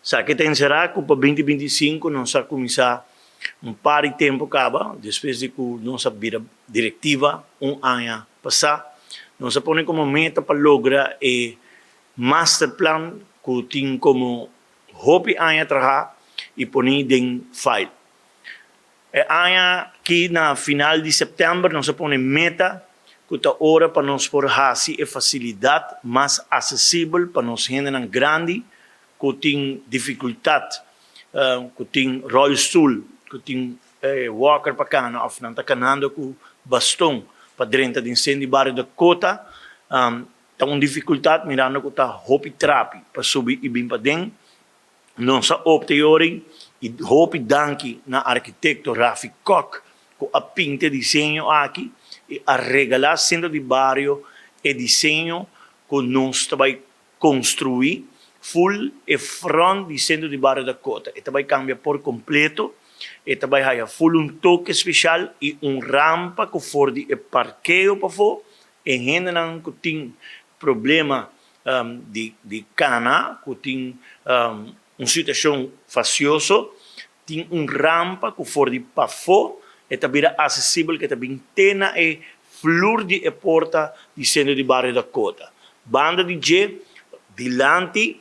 Esaki ta enserá ku pa 2025 nos a kuminsá un par di tempu kaba, despues di ku nos a bira direktiva un aña pasá. Nos a pone komo meta pa logra e masterplan ku tin komo hopi aña trahá i poní den file. E aña aki na final di sèptèmber nos a pone meta ku ta ora pa nos por hasi e fasilidat mas asesibel pa nos hendenan grandi ku tin difikultat, ku tin ròlstul, ku tin walker pa kana òf nan ta kanando ku baston pa drenta den sentro di bario Dakota. Ta un difikultat mirando ku ta hopi trapi pa subi i bin paden. Nos a opta e ora ei i hopi danki na arkitekto Rafi Kok ku a pinta e diseño aki i a regalá Sentro di Bario e diseño ku nos ta bai konstruí ful e front di Sentro di Bario Dakota. E ta bai kambia por kompleto, e ta bai haya ful un toke speshal i un rampa ku for di e parkeo pafó e hendenan ku tin problema di di kana ku tin un situashon fasioso tin un rampa ku for di pafó e ta bira asesibel ku e ta bin te na e flur di e porta di Sentro di Bario Dakota. Banda di dje dilanti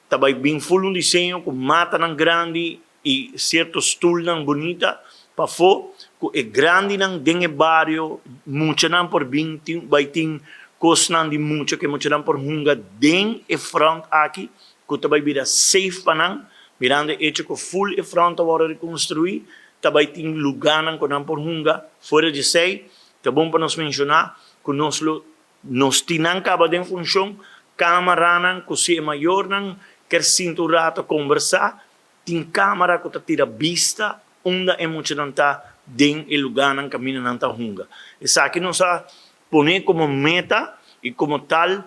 ta bai bin ful un diseño ku matanan grandi i sierto stulnan bunita pafó ku e grandinan den e bario muchanan por bin tin bai tin kosnan di mucha ku e muchanan por hunga den e front aki ku ta bai bira safe pa nan mirando e echo ku ful e front ta wòrdu rekonstruí ta bai tin lugánan ku nan por hunga. Fuera di esei ta bon pa nos menshoná ku nos lo nos tin nan kaba den funshon kamaranan ku si e mayornan ker sinta un rato kombersá. Tin camara cu ta tira bista unda e muchanan ta den e lugarnan caminda nan ta hunga. Esaki nos a pone como meta y como tal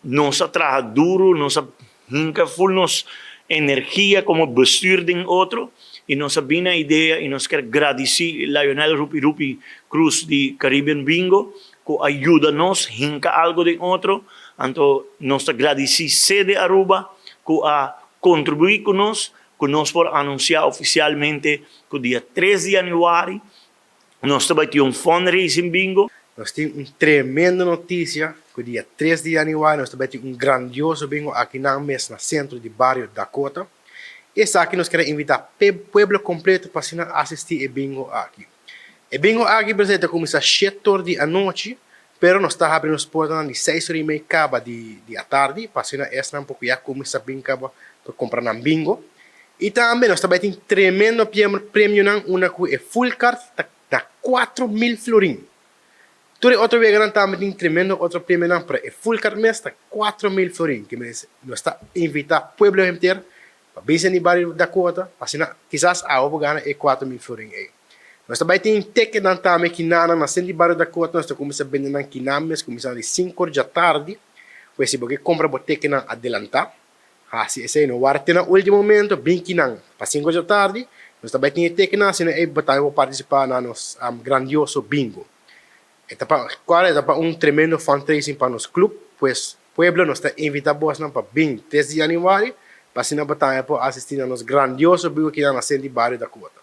nos a traha duro, nos a hinca full nos energia como bestuur den otro y nos a bini na idea y nos kier gradici Lionel Rupi Rupi Cruz di Caribbean Bingo cu a yuda nos hinca algo den otro. Anto nos ta gradici Sede Aruba cu a Kontribuí ku nos ku nos por anunsiá ofisialmente ku dia tres di yanüari nos ta bai tin un fundraising bingo. Nos tin un tremendo notisia ku dia tres di yanüari nos ta bai tin un grandioso bingo akinan mes na sentro di bario Dakota. Esaki nos kere invitá pueblo kompleto pa asina asistí e bingo aki. E bingo aki presente ta kuminsá shete or di anochi, pero nos ta habri nos portanan di seis or i mei kaba di di atardi pa asina esnan por ku ya kuminsá bin kaba pa kumpra nan bingo. I tambe nos ta bai tin tremendo premionan unda ku e full card ta na 4000 florin. Tur e otro weganan tambe tin tremendo otro premionan pero e full card mes ta 4000 florin. Ke mester nos ta invitá pueblo henter Pa bisa di bario Dakota, asina kisas awe bo gana e 4000 florin ei. Nos ta bai tin tekenan tambe kinanan na sentro di bario Dakota, nos ta kuminsá bende nan kinan mes kuminsando di sinku or djatardi, pues si bo ke kumpra bo tekenan adelantá, hasi esei, no warda te na ultimo momento, bin kinan pa sinku or djatardi, nos ta bai tin e tekenan asina ei bo tambe por partisipá na nos grandioso bingo. E ta pa cual e ta pa un tremendo fundraising pa nos club, pues pueblo nos ta invita bosnan pa bin tres di januari pa asina bo tambe por asisti na nos grandioso bingo kinan na Senti Bario Dakota.